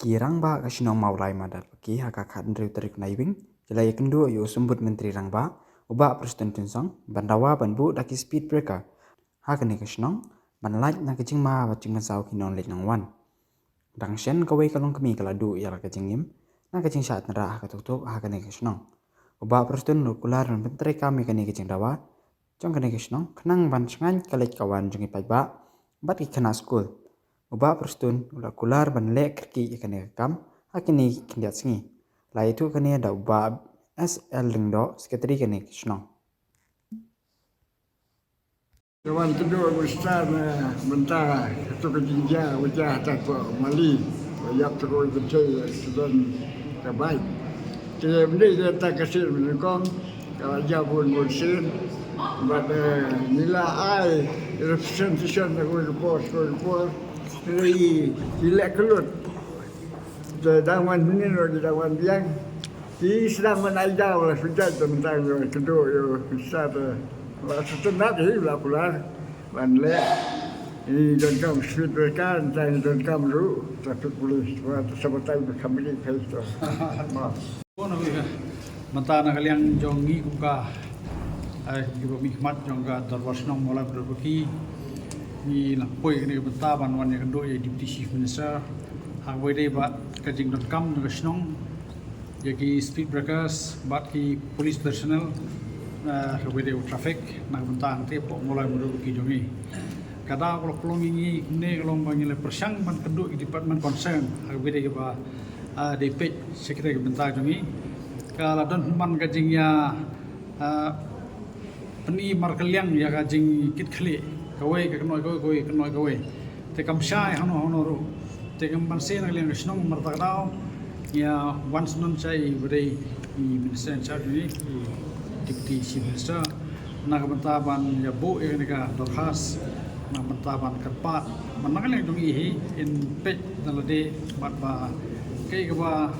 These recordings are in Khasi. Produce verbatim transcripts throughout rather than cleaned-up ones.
Ki rangbah ka shnong Mawlai Madat Paki ha ka khathynriew tarik Naiwieng ki la ïakynduh ïa u Symbud Myntri Rangbah, u Bah Prestone Tynsong, ban dawa ban buh da ki speed breaker ha kane ka shnong, ban lait na ka jingma bad jingmynsaw ki nongleit nongwan. Dang shen kawei ka longkmie ka la duh ïa la ka jingim na ka jingshah tynrah ha ka tuktuk ha kane ka shnong. U Bah Prestone u la kular ban pyntreikam ïa kane ka jingdawa jong kane ka shnong khnang ban shngaiñ ka leit ka wan jong ki paidbah bad ki khynnah skul. U Bah Prestone u la kular ban leh kyrkieh ïa kane ka kam ha kine ki khyndiat sngi. La ïathuh kane da u Bah S L Lyngdoh, Secretary kane ka shnong. Ka wan kynduh u Minister na bynta kato ka jingjia ba jia ha Mali, ba ïap tyrkhong ka jingïaid accident ka bike. Te mynta ka sien nyngkong ka la jia bun bun sien. Bad, eh, ngi la ai representation na kawei ka por sha kawei ka por. Ngi, ngi leh khyllut. Te dang wan hynnin ruh ngi dang wan biang. Ki sdang ban ai daw la shu jait te mynta ngi kynduh ïa u Minister te la shu tynnat hi la kular ban leh. Ngi donkam speed breaker, ngi donkam ruh traffic police, ba te sabatai ba kham biang kai to. Ba. Bun na ka, mynta na ka liang jong ngi kum ka, eh, kiba mihkhmat jong ka Dorbar Shnong Mawlai Madat Paki, ngi la poi kane ka bynta ban wan ïakynduh ïa Deputy Chief Minister ha kaba ïadei bad ka jingdonkam jong ka shnong ïa ki speed breakers bad ki police personnel, eh, ha kaba ïadei bad traffic na ka bynta hangtei hapoh Mawlai Madat Paki jong ngi. Ka daw ka la pynlong ïa ngi kumne ka long ba ngi la pyrshang ban kynduh ïa ki department concern ha kaba ïadei ba, ah, dei peit sha kata ka bynta jong ngi. Ka la don man ka jingïa, ah, pyni markylliang ïa ka jingkitkhlieh, kawei ka kynnoh kawei, kawei ka kynnoh kawei. Te kam shai hano hano ruh. Te kam banse na ka liang ka shnong, mar ta ka daw ïa wan sngewbha ïa i ba dei i Minister in charge, i Deputy Chief Minister, na ka bynta ban ïa buh ïa kane ka dorkhas, na ka bynta ban kyrpad ban na ka liang jong i hi in peit da lade bad ba kaei kaba,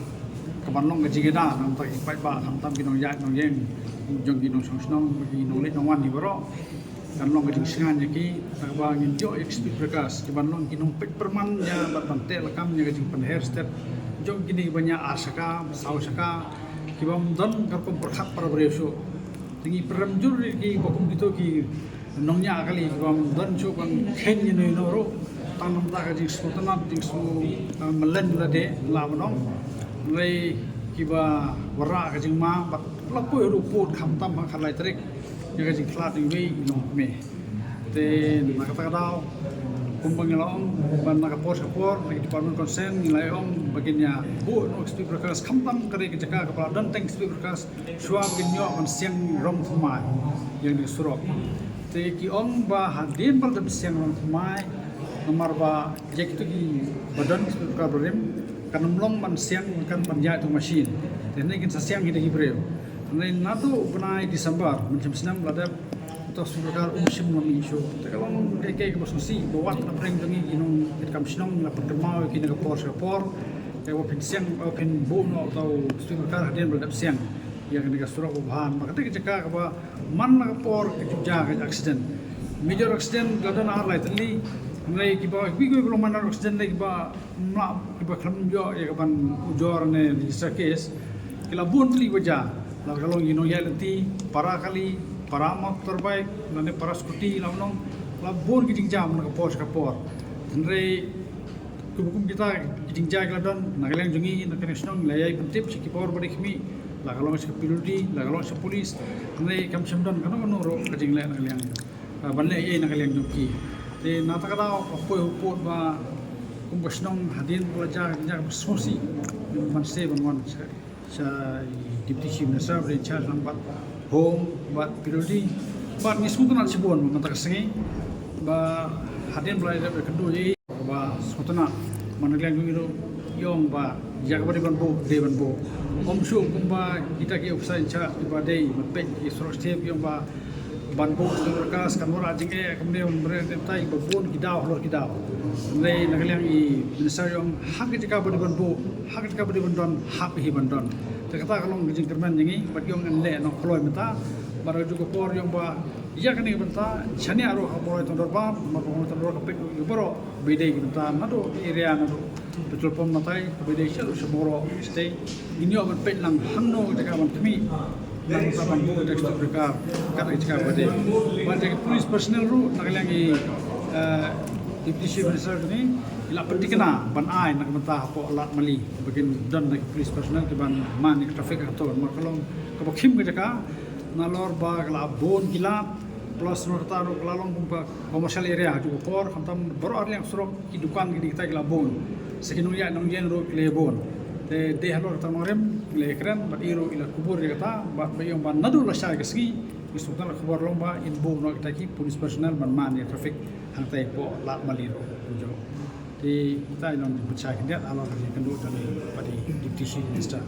kaban long ka jingïada na ka bynta ki paidbah, khamtam ki nongïaid nongïeng jong ki nongshong shnong, ki nongleit nongwan hi baroh. Kan long ka jingshngaiñ ïa ki, na kaba ngin ïoh ïa ki speed breakers kiban long ki nongpeit pyrman ïa bad ban teh lakam ïa ka jingpynher stet jong kine kiban ïa ar shaka, saw shaka, kibym don ka rukom pyrkhat para briew shuh. Te ngi pyrem jur ïa ki ba kum kito ki nongñiah kali kibym don shuh ban kheiñ ïano ïano ruh, tang namar ka jingsngewtynnat, jingsngew, eh, mlien lade, la ban ong. Hynrei kiba wanrah ka jingma bad la poi ruh pud khamtam ha ka khatlai tarik ïa ka jingkhlad iwei i longkmie. Te na kata ka daw, kumba ngi la ong, ba na ka por sha ka por na ki department concern ngi la ong ba kin ïa buh noh ki speed breakers, khamtam ka dei ka jaka kaba la don tang ki speed breakers, shuwa ba kin ïoh ban siang rong thymmai ïa kane ka surok. Te ki ong ba hadien ba la dep siang rong thymmai, namar ba ïa kito kiba don ki speed breaker barim, kan ym long ban siang, kan ban ïaid tang machine. Te hynrei kin sa siang hi da ki briew. Hynrei naduh u bnai December mynshem snem la dep uta u speed breaker um shym la mih shuh. Te ka long kaei kaei kaba sngewsih ba wat na pdeng jong ngi ki nongtrei kam shnong la pynkynmaw ïa ki na ka por sha ka por. Ïa ba phin siang, ba phin buh noh uta u speed breaker hadien ba la dep siang ïa kane ka surok ba bha, namar kata ka jaka kaba man la ka por ka ju jia ka accident. Major accident la don ar lai tylli. Hynrei kiba, kiba, kiba long minor accident ne kiba mlak, kiba khlem ïoh ïa kaban ujor ne register case, ki la bun tylli ba jia. La ka long ki nongïaid lynti, para kali, para motorbike, lane para scooty, la nong, la bun ki jingjia na ka por sha ka por. Hynrei kiba kum kita ki jingjia ki la don na ka liang jong ngi, na kane ka shnong, la ïai pyntip sha ki bor ba dei khmih, la ka long sha ka P W D, la ka long sha police. Hynrei kam shym don kano kano ruh ka jingleh na ka liang, ah, ban leh ei ei na ka liang jong ki. Te na kata ka daw ka poi ha u pud ba kum ka shnong hadien ba la jia ka jingjia kaba sngewsih, ngi banse ban wan sha, sha i Deputy Chief Minister ba dei in charge lang bad Home bad P W D. Bad ngi sngewtynnat shibun mynta ka sngi ba hadien ba la dep ïakynduh ïa i ba sngewtynnat, man ka liang jong ngi ruh i ong ba ïa kaba dei ban buh, dei ban buh. Ym shuh kumba kita ki officer in charge kiba dei ban peit ki surok shtep, i ong ba ban buh surok ka kan wanrah jingeh, kam dei ban bret, dei tai ba bun ki daw halor ki daw. Hynrei na ka liang i Minister i ong ha ka jaka ba dei ban buh, ha ka jaka ba dei ban don, hap hi ban don. Te kata ka long ka jingkyrmen jong ngi, bad i ong yn leh noh kloi mynta. Bad ha kajuh ka por i ong ba Ïa kane ka bynta shane ruh ha Mawlai Tang Dorbar, namar ba Mawlai Tang Dorbar ka peit ïa baroh, ba dei ka bynta naduh area naduh petrol pump natai ba dei sha ruh sha baroh state. Ngin ïoh ban peit lang hangno ka jaka ban khmih, nangta ban buh ïa ka stop breaker kat ka jaka ba dei. Bad ïa ka police personnel ruh na ka liang i, eh, Deputy Chief Minister kane i la pynthikna ban ai na ka bynta hapoh Lad Mali ba kin don na ki police personnel ki ban man ïa ka traffic ha to, namar ka long kaba khim ka jaka, nalor ba ka la bun ki lad, plus ruh kata ruh ka la long kum ka commercial area ha tu ka por, khamtam baroh ar liang surok ki dukan ki dei kita ki la bun. Sa ki nongïaid nongïeng ruh ki la bun. Te dei halor kata nongrim ngi la kren bad i ruh i la kubur ïa kata, bad ba ïoh ba naduh lashai ka sngi ngi sngewthuh la khubor long ba in buh noh kita ki police personnel ban man ïa traffic hangtai hapoh Lad Mali ruh kumjuh. Te kita i long ki pynshai khyndiat halor ka jingïakynduh jong i bad i Deputy Chief Minister.